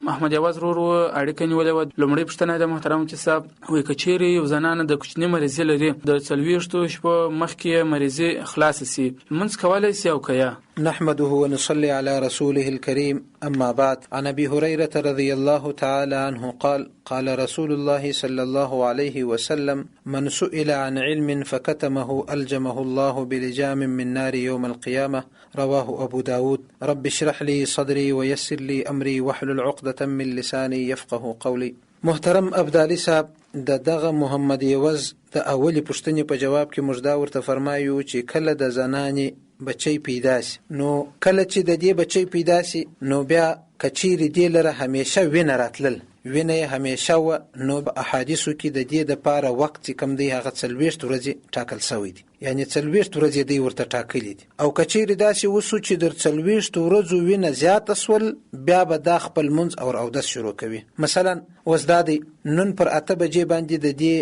محمد عوض ورور اړیکه نیولې وه. لومړۍ پوښتنه ده محترم مفتي صاحب، وایي که چیرې یو زنانه د کوچني مریضي لري، د 40 شپو مخکې یې مریضي خلاصه شي، لمونځ کولی شي او که یا؟ نحمده ونصلي على رسوله الكريم أما بعد، عن أبي هريرة رضي الله تعالى عنه قال: قال رسول الله صلى الله عليه وسلم: من سئل عن علم فكتمه ألجمه الله بلجام من نار يوم القيامة. رواه أبو داود. رب اشرح لي صدري ويسر لي أمري واحلل عقدة من لساني يفقه قولي. محترم ابدالي صاحب، د دغه محمد عوض د اولې پوښتنې په جواب کې موږ دا ورته فرمایو چې کله د زنانې بچی پیدا سي، نو کله چې د دې بچی پیدا سي، نو بیا که چیرې دې لره همیشه وینه راتلل، وینه یې همیشه وه، نو په احادیثو کې د دې دپاره وخت چې کوم دی هغه 40 ورځې ټاکل شوی دی، یعنې 40 ورځې دی ورته ټاکلي دي. او که چیرې داسې وسو چې در 40 ورځو وینه زیاته سول، بیا به دا خپل مونځ او اودس شروع کوي. مثلا اوس دا دی نن پر 8 بجې باندې د دې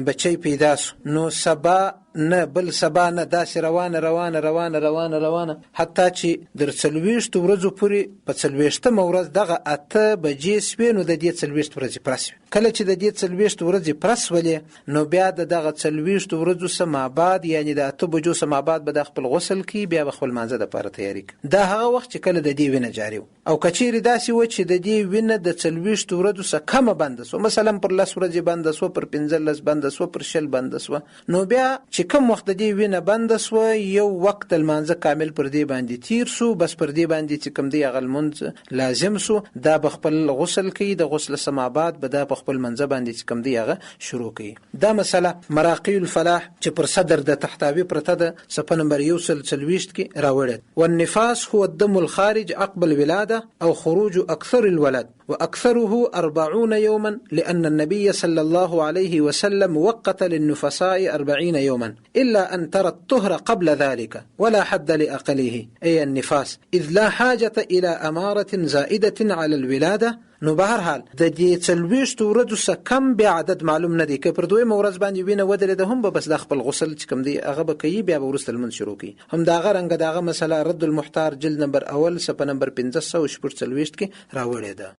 بچی پیدا سو، نو سبا نه بل سبا نه، داسې روانه روانه روانه روانه روانه حتی چې در 40 ورځو پورې په 40مه ورځ دغه 8 بجې سوې، نو د دې 40 ورځې پوره سوې. کله چې د دې 40 ورځې پوره سولې، نو بیا د دغه 40 ورځو څخه مابعد، یعنې د 8 بجو څخه مابعد به دا خپل غسل کوي، بیا به خپل لمانځه دپاره تیاری کوي. دا هغه وخت چې کله د دې وینه جاري وه. او که چیرې داسې وه چې د دې وینه د 40 ورځو څخه کمه بنده سوه، مثلا پر 10 ورځې بنده سوه، پر 15 بنده سوه، پر 20 بنده سوه، نو بیا چې کوم وخت د دې وینه بنده سوه، یو وخت د لمانځه کامل پر دې باندې تیر سو، بس پر دې باندې چې کوم دی هغه لمونځ لازم سو، دا به خپل غسل کوي، د غسل څخه مابعد به دا په خپل منځه باندې چې کوم دی هغه شروع کوي. دا مسله مراقي الفلاح چې پر صدر د تحتاوي پرته ده، صفحه نمبر 140 کې راوړې. والنفاس هو الدم الخارج عقب الولادة أو خروج أكثر الولد، وأكثره 40 يوما، لأن النبي صلى الله عليه وسلم وقت للنفساء 40 يوما، إلا أن ترى الطهر قبل ذلك، ولا حد لأقله، أي النفاس، إذ لا حاجة إلى أمارة زائدة على الولادة. نو بهر حال د دې 40 ورځو څخه کم بیا عدد معلوم نه دی، که پر دویمه ورځ باندې وینه ودرېده هم به بس دا خپل غسل چې کوم دی هغه به کوي، بیا به وروسته لمونځ شروع کوي. هم د هغه رنګه د هغه مسله رد المحتار جلد نمبر اول صفحه نمبر 546 کې راوړې ده.